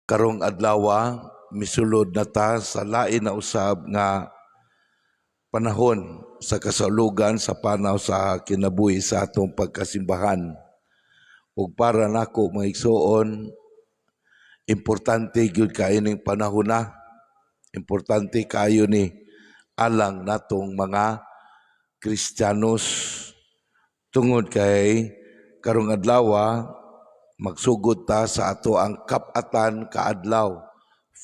Karong adlawa, misulod na ta sa lain na usab nga panahon sa kasaulugan sa panaw sa kinabuhi sa atong pagkasimbahan. Ug para nako, mga igsoon, importante gyud kaayo ning panahon na. Importante kaayo ni alang natong mga Kristiyanos tungod kay karong adlaw magsugod ta sa ato ang kap-atan kaadlaw,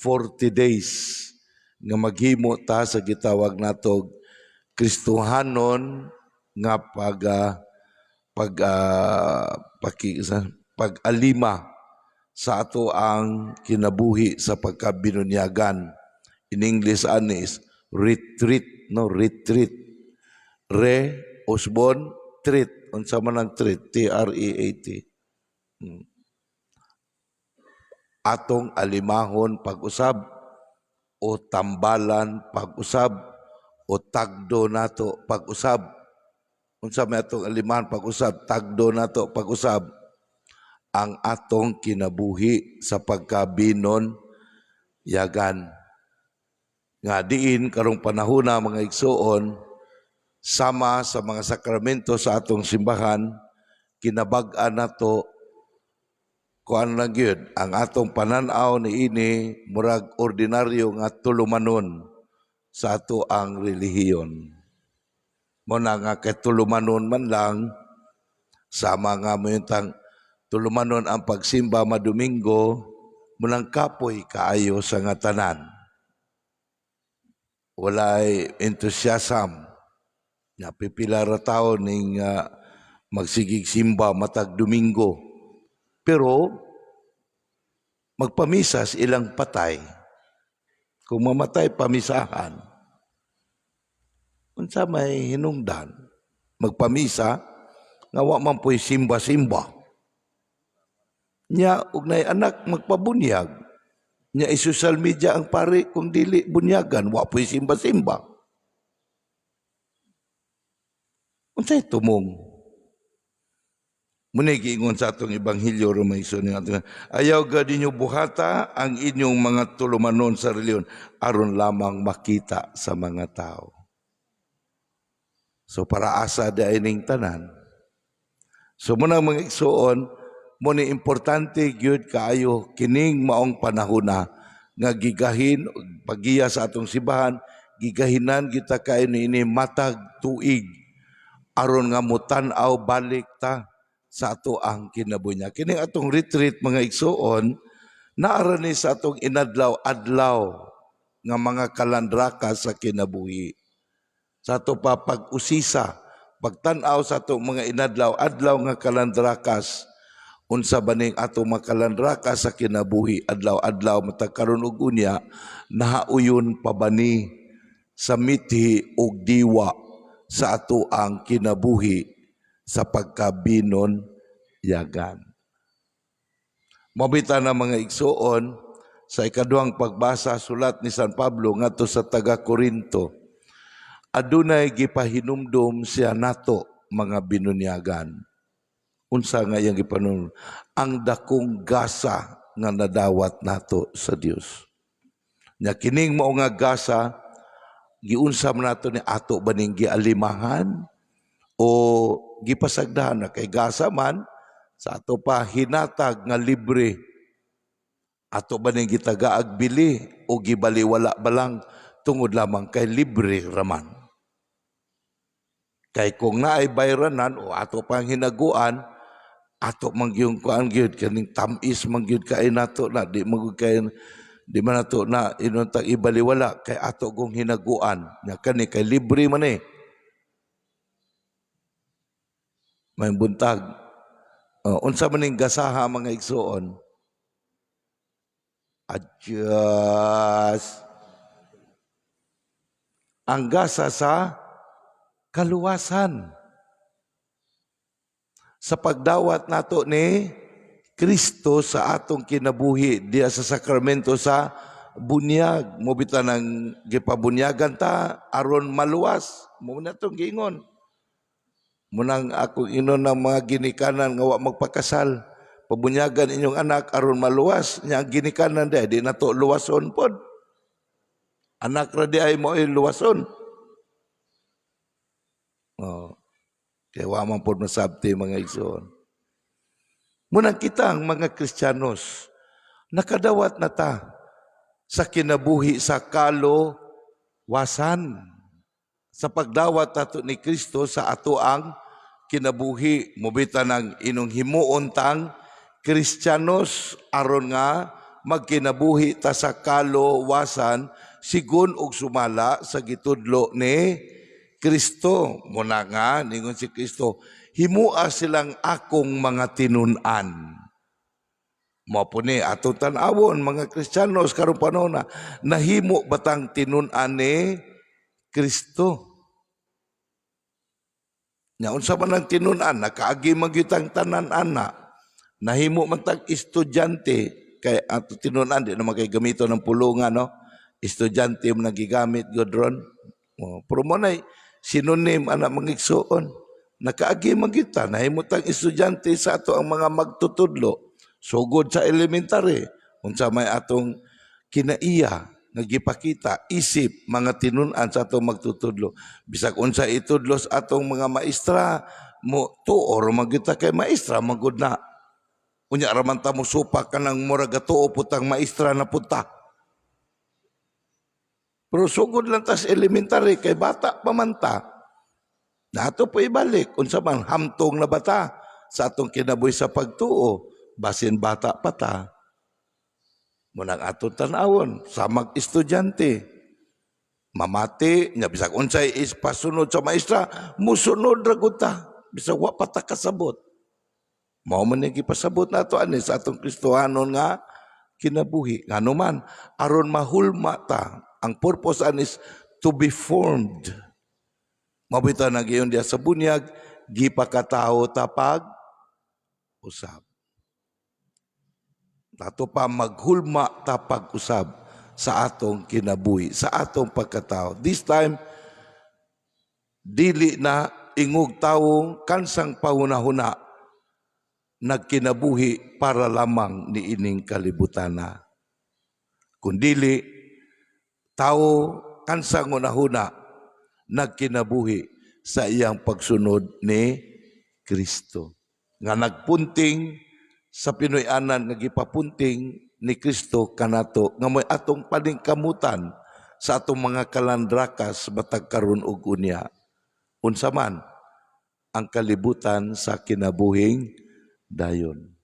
40 days nga maghimo ta sa gitawag natog Kristohanon nga pag ah, pag ah, paki, sa, pag-alima sa ato ang kinabuhi sa pagkabinunyagan. In English ani is retreat, no? Retreat, re usbon treat. Unsa man ang treat? T R E A T. Atong alimahon pag-usab o tambalan pag-usab o tagdo nato pag-usab. Unsa may atong alimahan pag-usab, tagdo nato pag-usab? Ang atong kinabuhi sa pagkabinon yagan nga diin karong panahona, mga igsoon, sama sa mga sakramento sa atong simbahan, kinabag-an nato, kuan lang gyud ang atong panan-aw niini, murag ordinaryo nga tulumanon sa ato ang relihiyon. Mo na nga kay tulumanon man lang, sama nga mo tang tulumanon ang pagsimba madomingo, munang kapoy kaayo sa nga tanan. Walay enthusiasm. Nga pipila ra tawo ning magsigig simba matag Domingo. Pero magpamisas ilang patay. Kung mamatay, pamisahan. Unsa may hinungdan? Magpamisa nga wa man po'y simba-simba. Nya og nay anak magpabunyag. Nya i-social media ang pare kung dili bunyagan, wa po'y simba-simba. Unsay tumong? Muna giingon sa atong ebanghelyo ro, may igsoon nga ayaw gad ninyo buhata ang inyong mga tulumanon sa relihiyon aron lamang makita sa mga tao. So para asa da ining tanan? So muna, mga igsoon, mo ni importante gyud kaayo kining maong panahona nga gigahin pagiya sa atong simbahan, gigahinan kita kaayo niini matag tuig aron nga mutan-aw balik ta sa ato ang kinabuhi. Kini atong retreat, mga igsoon, naara ni sa atong inadlaw-adlaw nga mga kalandraka sa kinabuhi. Sa ato pa pag-usisa, pagtan-aw sa atong mga inadlaw-adlaw nga kalandrakas, unsa ba ning atong mga kalandraka sa kinabuhi adlaw-adlaw matag karon ug unya, nahauyon pa ba ni sa mithi ug diwa sa ato ang kinabuhi sa pagkabinon yagan? Mabita na, mga igsoon, sa ikaduhang pagbasa, sulat ni San Pablo ngadto sa taga Korinto. Adunay gipahinumdum siya nato, mga binunyagan. Unsa nga iyang gipanumdum? Ang dakong gasa nga nadawat nato sa Dios. Nya kining mao nga gasa, giunsa man nato ni? Ato ba ning gialimahan o gipasagdahan na? Kay gasa man sa ato pa hinatag nga libre, ato ba ning gitagaag bili o gibaliwala ba lang tungod lamang kay libre raman? Kay kung naay bayranan o ato pang hinaguan, ato man gyud kuan gyud, kaning tam-is man gyud kay nato na di man gyud kay di man nato na inuntag ibaliwala kay ato gong hinaguan. Nya kani kay libre man eh. May buntag. Unsa man ning gasaha, mga igsoon? Adiyos. Ang gasa sa kaluwasan. Sa pagdawat nato ni Kristo sa atong kinabuhi diya sa sakramento sa bunyag. Mo bita nang gipabunyagan ta aron maluwas. Mo na tong giingon. Munang ako inon ng mga ginikanan nga wa magpakasal. Pabunyagan inyong anak aron maluwas nya, ang ginikanan di nato luwason pod. Anak ra diay mo ay luwason. Oh. Kaya wa man pod masabti, mga igsoon. Munang kita ang mga Kristiyanos, nakadawat na ta sa kinabuhi sa kaluwasan. Sa pagdawat nato ni Kristo sa ato ang kinabuhi, mubita ng inong himuon tang Kristiyanos aron nga magkinabuhi ta sa kaluwasan sigun og sumala sa gitudlo ni Kristo. Muna nga, ningon si Kristo, "Himua silang akong mga tinun-an." Mao po ni atong tan-awon, mga Kristiyanos, karong panahon na nahimo batang tinun-an ni Kristo? Nya unsa man ang tinun-an, nakaagi man gyud tang tanan ana. Nahimo man tag estudyante kay ato tinun-an, di naman kay gamito ng pulungan, no. Estudyante mo nang gigamit gud ron. Oh, pero mo nay synonym ana, mga igsuon. Nakaagi man gyud ta, nahimo tang estudyante sa ato ang mga magtutudlo. Sugod sa elementary, unsa may atong kinaiya nga gipakita isip mga tinun-an sa atong magtutudlo. Bisag unsa itudlo sa atong mga maestra, mo tuo ra man gyud ta kay maestra man gud na. Unya ra man ta mo supak kanang murag gatuo putang maestra na punta. Pero sugod lang tas elementary kay bata pa man ta. Nato po ibalik unsa man hamtong na bata sa atong kinabuhi sa pagtuo, basin bata pa ta. Munang atong tan-awon sa mag-estudyante. Mamati, nya bisag unsay is pasunod sa maestra, musunod ra gud ta. Bisag wa pa ta kasabot. Mao man ni gipasabot nato ani sa atong Kristohanon nga kinabuhi. Ngano man, aron mahulma ta. Ang purpose ani is to be formed. Mabita na giyon diya sa bunyag, gipakatao ta pag usab. Nato pa maghulma ta pag-usab sa atong kinabuhi, sa atong pagkatao. This time, dili na ingog tawo kansang pahunahuna nagkinabuhi para lamang ni ining kalibutana. Kundili, tao kansang hunahuna nagkinabuhi sa iyang pagsunod ni Kristo. Nga nagpunting sa Pinoy-anan nga gipapunting ni Kristo kanato nga mo'y atong paningkamutan sa atong mga kalandrakas matag karon ug unya. Unsa man ang kalibutan sa kinabuhing dayon.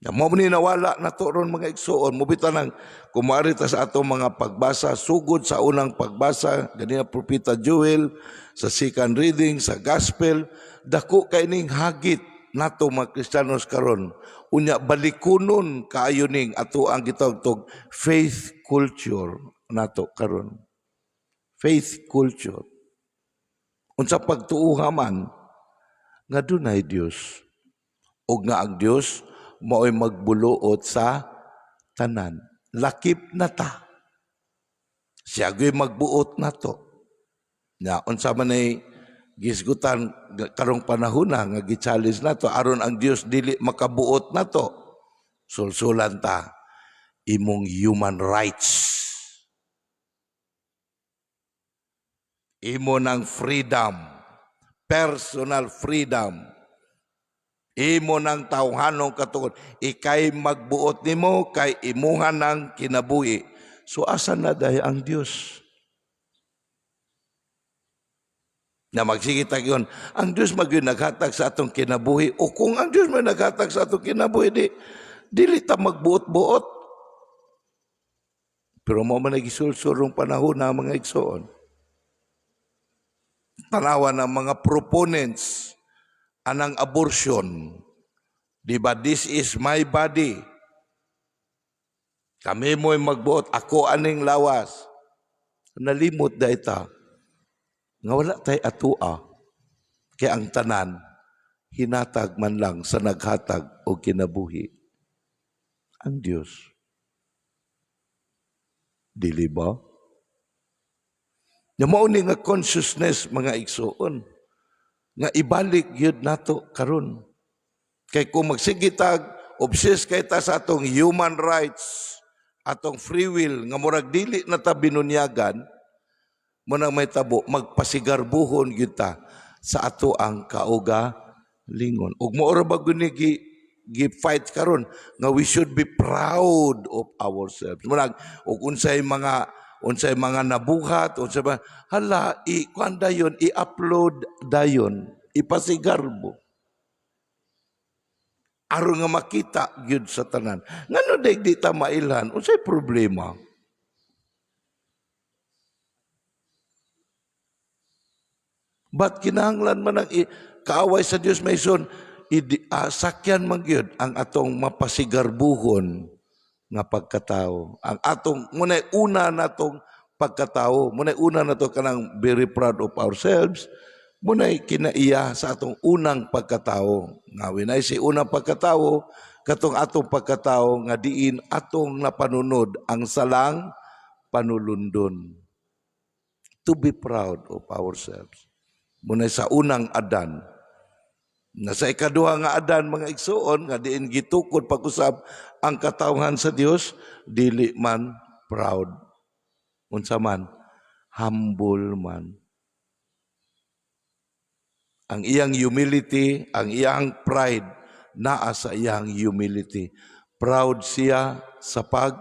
Ya, mo ni nawala na to ron, mga igsuon, mo bitaw nang kumari ta sa atong mga pagbasa, sugod sa unang pagbasa ganina, Propeta Joel, sa second reading, sa gospel, dako kay ning hagit nato mga Kristiyanos karon. Unya balikunon kaayo ning ato ang gitawag tog faith culture nato karon. Faith culture. Unsa pagtuuha man nga dunay Dios ug nga ang Dios mao'y magbuluot sa tanan. Lakip na ta. Siya gyud magbuot nato. Nya unsa man ay gisgutan karong panahon na nga gi-challenge nato aron ang Dios dili makabuot nato? Sulsulan ta imong human rights. Imo ng freedom, personal freedom. Imo ng tawhanong katungod. Ikay magbuot nimo kay imuha ng kinabuhi. So asa na dahi ang Dios? Na magsige tag yun, ang Diyos magyud naghatag sa atong kinabuhi. O kung ang Diyos may naghatag sa atong kinabuhi, di, dili ta magbuot-buot. Pero mo man nagisulsulong panahon na, mga igsoon. Tanawa ng mga proponents anang abortion. Di ba, "This is my body. Kami mo'y magbuot, ako aning lawas." Nalimot da ita nga wala tay atua kay ang tanan hinatag man lang sa naghatag og kinabuhi, ang Dios. Dili ba? Nya mao ni nga consciousness, mga igsuon, nga ibalik gyud nato karon. Kay kung magsige tag Obsessed kay ta sa atong human rights, atong free will nga murag dili na ta binunyagan, mao nang mahitabo magpasigarbuhon gyud ta sa ato ang kaugalingon. Ug mao ra ba guni gi fight karon nga we should be proud of ourselves. Murag ug unsay mga nabuhat, unsay ba, hala, i kuan dayon, i-upload dayon, ipasigarbo aron nga makita gyud sa tanan. Ngano day di ta mailhan? Unsay problema? But kinahanglan man ang kaaway sa Dios maison sakyan man gyud ang atong mapasigarbuhon nga pagkatao. Ang atong munay una natong pagkatao, munay una nato kanang very proud of ourselves, munay kinaiya sa atong unang pagkatao. Nga winay si unang pagkatao, katong atong pagkatao nga diin atong napanunod ang salang panulundon. To be proud of ourselves. Munay sa unang Adan. Na sa ikaduha nga Adan, mga igsuon, nga diin gitukod pag-usab ang katawhan sa Dios, dili man proud. Unsa man? Humble man. Ang iyang humility, ang iyang pride, naa sa iyang humility. Proud siya sa pag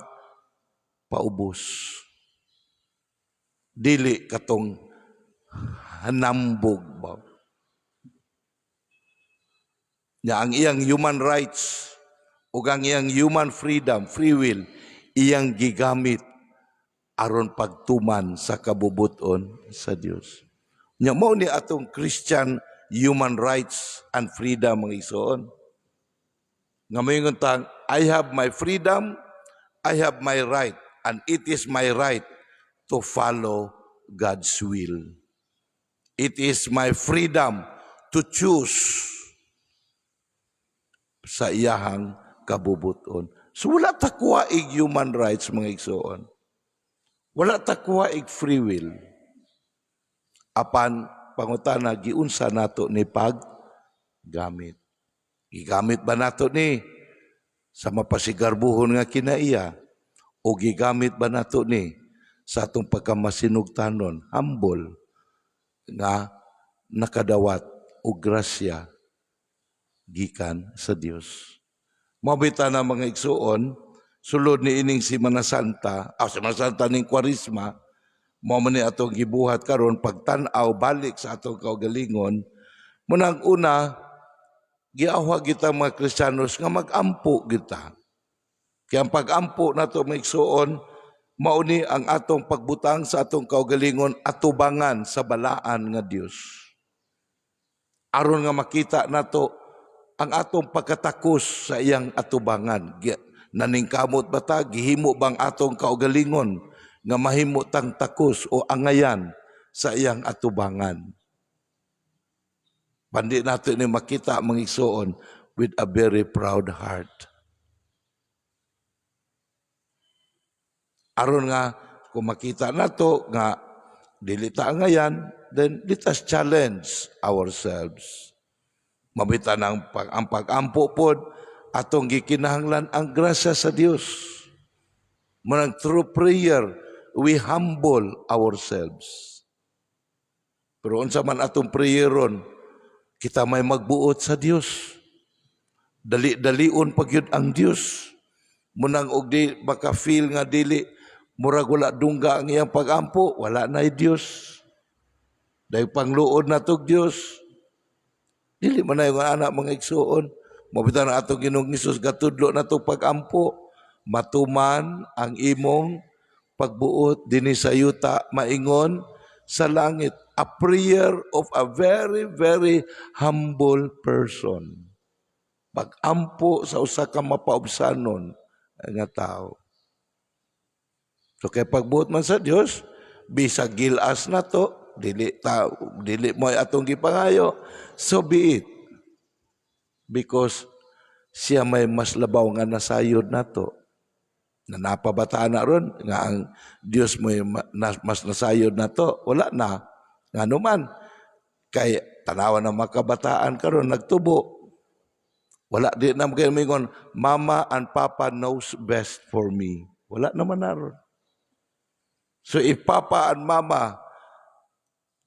paubos. Dili katong hanambog ba. Nya ang iyang human rights ug ang iyang human freedom, free will, iyang gigamit aron pagtuman sa kabubuton sa Dios. Nya mao ni atong Christian human rights and freedom, mga igsoon. Nga moingon tang, "I have my freedom, I have my right, and it is my right to follow God's will. It is my freedom to choose sa iyahang kabubuton." So wala ta kuha ig human rights, mga igsoon. Wala ta kuha ig free will. Apan pangutana, giunsa nato ni pag gamit? Gigamit ba nato ni sa mapasigarbuhon nga kinaiya o gigamit ba nato ni sa atong pagkamasinugtanon, humble nga nakadawat og grasya gikan sa Dios? Mao bitaw na, mga igsuon, sulod ni ining Semana Santa, ah, Semana Santa ning Kwaresma, mao man ni atong gibuhat karon, pagtan-aw balik sa atong kaugalingon. Munang una, giawhag kita mga Kristiyanos nga mag-ampo kita. Kaya ang pag-ampo nato, mga igsuon, mao ni ang atong pagbutang sa atong kaugalingon atubangan sa balaan nga Dios. Aron nga makita nato ang atong pagkatakos sa iyang atubangan. Naningkamot ba ta, gihimo bang atong kaugalingon nga mahimo tang takos o angayan sa iyang atubangan? Pandi nato ni makita, mga igsuon, with a very proud heart. Aron nga kung makita nato nga dili ta angayan, then let us challenge ourselves. Mabita ng ang pag-ampo pod, atong gikinahanglan ang grasya sa Dios. Manang through prayer, we humble ourselves. Pero unsa man atong prayeron, kita may magbuot sa Dios. Dali-dalion pa gyud ang Dios. Munang og di baka feel nga dili murag wala dungga ang iyang pag-ampo, wala na Dios. Dahil pangluod na tog Dios. Dili man na yung anak, mga igsuon. Mao bitaw na atong Ginoong Hesus gatudlo na tong pag-ampo. Matuman ang imong pagbuot dinhi sa yuta maingon sa langit. A prayer of a very, very humble person. Pag-ampo sa usa ka mapaubsanon nga tao. So kay pagbuot man sa Dios, bisag gilas na to, dili ta dili mo atong gipangayo, so be it. Because siya may mas labaw nga nasayod nato. Na napabata na ron nga ang Dios mo mas nasayod nato, wala na. Ngano man kay tanawa ng mga kabataan karon nagtubo. Wala di na kayo mingon, "Mama and Papa knows best for me." Wala naman naron. So if Papa and Mama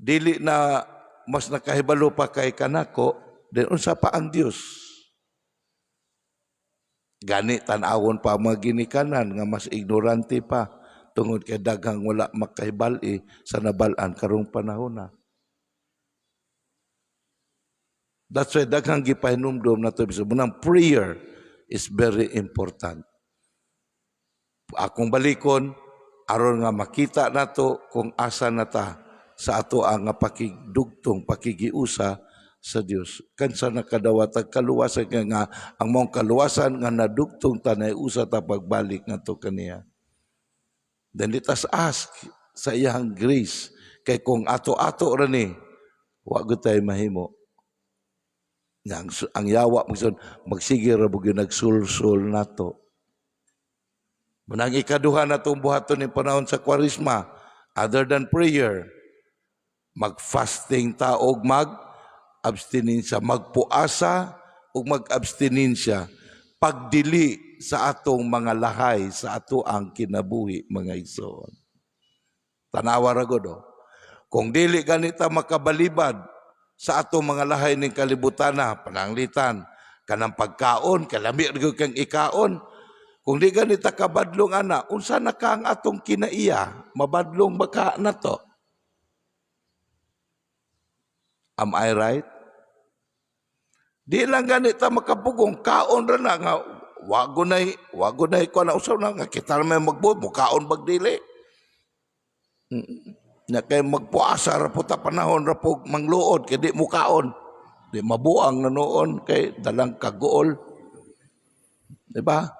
dili na mas nakahibalo pa kay kanako, then unsa pa ang Dios? Gani tan-awon pa ang mga ginikanan nga mas ignorante pa tungod kay daghang wala makahibal-i sa nabal-an karong panahon na. That's why daghang gipahinumdom nato bisag munang prayer is very important. Akong balikon aron nga makita nato kung asa na ta sa ato ang nga pakigdugtong, pakigiusa sa Dios. Kansa nakadawat ang kaluwasan nga ang mong kaluwasan nga nadugtong ta na usa ta pagbalik ngadto kaniya. Then let us ask sa iyang grace kay kung ato-ato ra ni, wa gud tay mahimo. Nga ang yawa magsun magsige ra gyud nagsulsul nato. Munang ikaduha natong buhaton ning panahon sa Kwaresma, other than prayer, mag-fasting ta og mag-abstinensya, magpuasa ug mag-abstinensya, pagdili sa atong mga lahay sa ato ang kinabuhi, mga igsoon. Tanawa ra gud, oh. Kung dili ganita makabalibad sa atong mga lahay ning kalibutan na, pananglitan kanang pagkaon, kalami ra gyud kang ikaon. Kung di ganita kabadlong ana, unsa na ka ang atong kinaiya? Mabadlong ba ka na to? Am I right? Di lang ganita makapugong kaon ra na nga wago nay ko na usaw na nga kita may magbuot mo kaon bag dili. Na kay magpuasa ra po ta panahon ra po mangluod kay di mo kaon. Di mabuang na noon kay dalang kaguol. Di ba?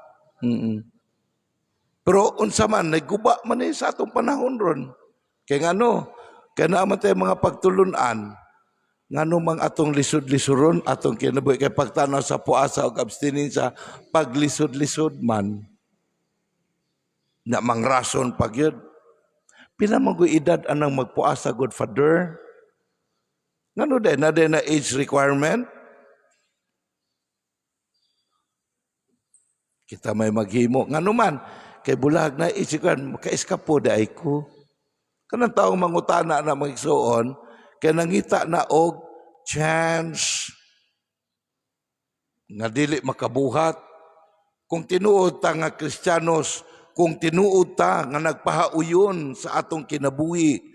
Pero unsa man, nagguba man eh sa atong panahon ron. Kay ngano, kay naa man tayo mga pagtulunan, ngano mang atong lisod-lisuron atong kinabuhi kay pagtanaw sa puasa ug abstinensya, paglisod-lisod man na mangrason pag yun. Pila man ko edad anang magpuasa, good father? Ngano day na day na age requirement? Kita may maghimo. Ngano man, kay bulag na age requirement, maka-eskapo ay ko. Kanang taong mangutana na magsuon, kay nangita na og chance nga dili makabuhat. Kung tinuod ta nga Kristiyanos, kung tinuod ta nga nagpahauyon sa atong kinabuhi,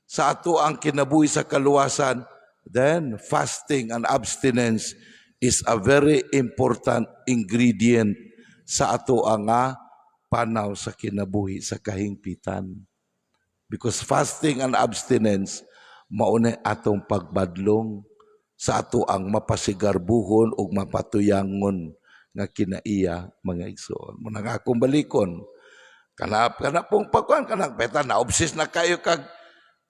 sa ato ang kinabuhi sa kaluwasan, then fasting and abstinence is a very important ingredient sa ato ang nga panaw sa kinabuhi sa kahingpitan. Because fasting and abstinence maunay atong pagbadlong sa ato ang mapasigarbuhon ug mapatuyangon nga kinaiya, mga igsoon. Munang akong balikon, kana kana pong pagkuan kanang beta na obsess na kayo kag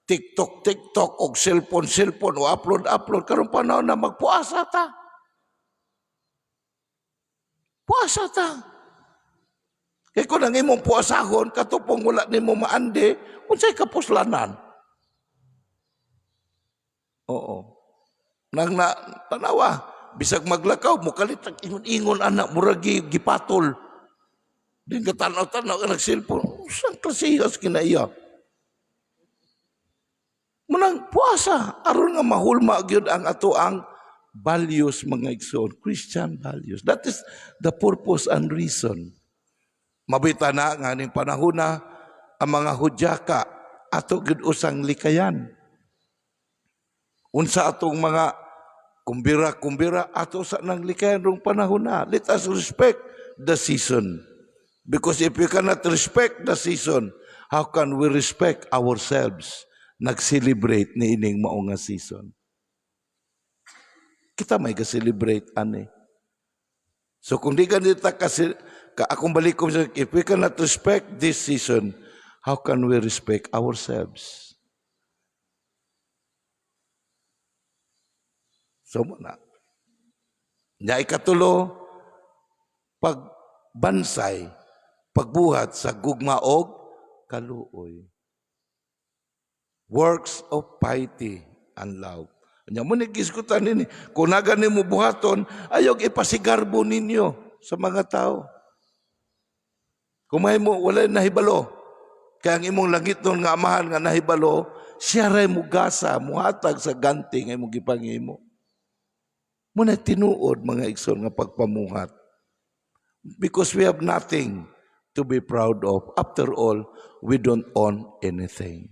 TikTok TikTok og cellphone cellphone o upload upload karon panahon na magpuasa ta. Puasa ta. Kay kung ang imong puasahon katupong wala nimo maandi, unsay kapuslanan? Oo. Nang na tanawa, bisag maglakaw mukalit ang ingon-ingon anak murag gipatol. Din ka tanaw-tanaw ka nag-cellphone. Usang klasihas kinaiya. Munang puasa aron nga mahulma gyud ang ato ang values, mga igsoon, Christian values. That is the purpose and reason. Mabita na nga ning panahon na ang mga hudyaka ato gyud usang likayan. Unsa atong mga kumbira-kumbira ato sa nang likayan rong panahon na. Let us respect the season. Because if we cannot respect the season, how can we respect ourselves nag-celebrate ni ining mao nga season? Kita may ga-celebrate ani. So kung di ganita kasi ka, akong balik ko, if we cannot respect this season, how can we respect ourselves? So muna. Nya ikatulo, pagbansay, pagbuhat sa gugma og kaluoy. Works of piety and love. Nya mo ni gisgutan nini. Kung naga nimo buhaton, ayaw ipasigarbo ninyo sa mga tao. Kung may mo walay nahibalo, kaya ang imong langitnon nga Amahan nga nahibalo, siya ray mugasa, muhatag sa ganti nga imong gipangimo. Muna tinuod, mga igsoon, nga pagpamuhat. Because we have nothing to be proud of. After all, we don't own anything.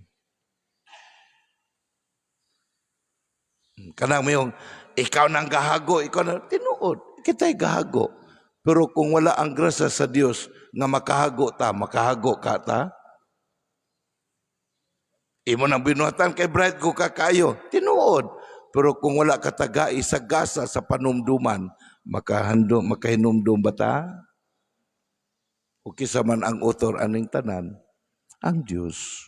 Kanang mayong, ikaw nang gahago, ikaw na, tinuod, kita'y gahago. Pero kung wala ang grasya sa Dios nga makahago ta, makahago ka ta? Imo nang binuhatan kay bright ko kakayo, tinuod. Pero kung wala ka tagai sa gasa sa panumduman, makahando, makahinumdum ba ta? O kisa man ang author aning tanan, ang Dios.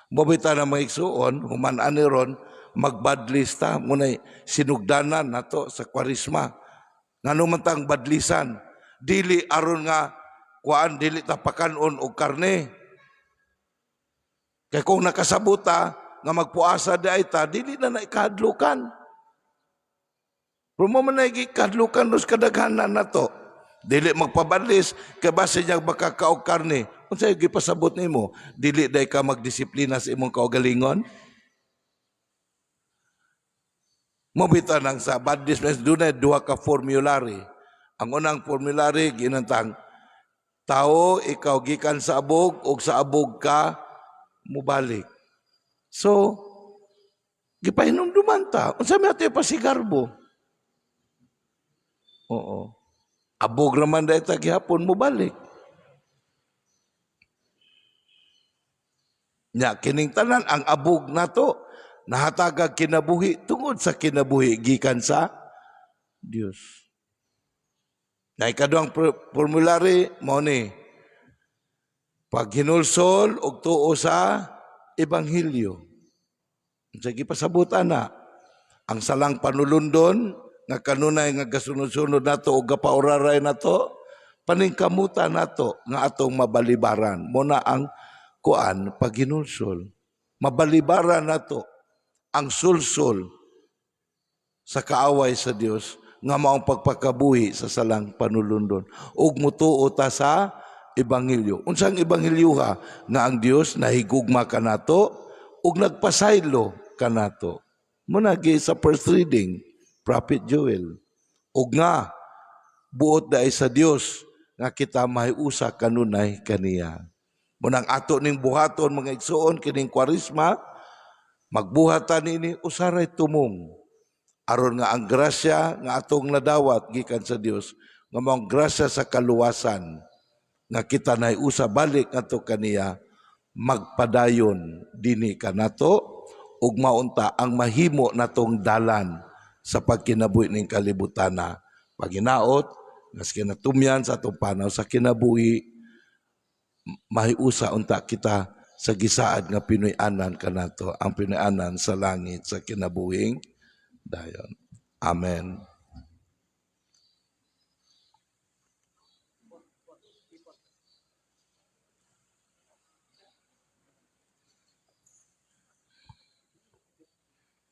Mabita na mga igsuon, human ani ron, magbadlis ta, muna'y sinugdanan nato sa Kwaresma. Ngano man tang badlisan, dili aron nga kuan, dili ta pakanon og karne. Kay kung nakasabuta nga magpuasa di ay ta, dili na na ikahadlukan. Pero mo man na ikahadlukan dos kadaghanan nato. Dili magpabadlis kay base niya makakaog karne. Unsay gipasabot nimo? Dili day ka magdisiplina sa imong kaugalingon? Mobita nang sa badlis mes dunay duha ka formulary. Ang unang formulary ginantang tao, ikaw gikan sa abog ug sa abog ka mubalik. So gipahinumduman ta. Unsa may ato pasigarbo? Oo. Abog raman dahil ta gihapon mubalik. Nya kining tanan ang abog nato nahatagag kinabuhi tungod sa kinabuhi gikan sa Dios. Na ikaduhang formulary mao ni paghinulsol og tuo sa ebanghelyo. Unsa gipasabot ana? Ang salang panulundon nga kanunay nga gasunod-sunod nato og gapauraray nato, paningkamutan nato nga atong mabalibaran. Mo na ang kuan, paghinulsol. Mabalibaran nato ang sulsol sa kaaway sa Dios nga maong pagpakabuhi sa salang panulundon ug mutuo ta sa ebanghelyo. Unsang ebanghelyo ha? Nga ang Dios nahigugma kanato ug nagpasaylo kanato. Muna gi sa first reading, Prophet Joel. Ug nga buot dai sa Dios nga kita mahiusa kanunay kaniya. Munang ato ning buhaton, mga igsuon, kining Kwaresma, magbuhatan nini usaray tumong aron nga ang grasya nga atong nadawat gikan sa Dios, nga maong grasya sa kaluwasan nga kita nahiusa balik ngadto kaniya, magpadayon dinhi kanato ug maunta ang mahimo natong dalan sa pagkinabuhi ning kalibutana. Paginaot nga sa kinatumyan sa atong panaw sa kinabuhi, mahiusa unta kita sa gisaad nga Pinoy-anan kanato, ang Pinoy-anan sa langit sa kinabuhing dayon. Amen.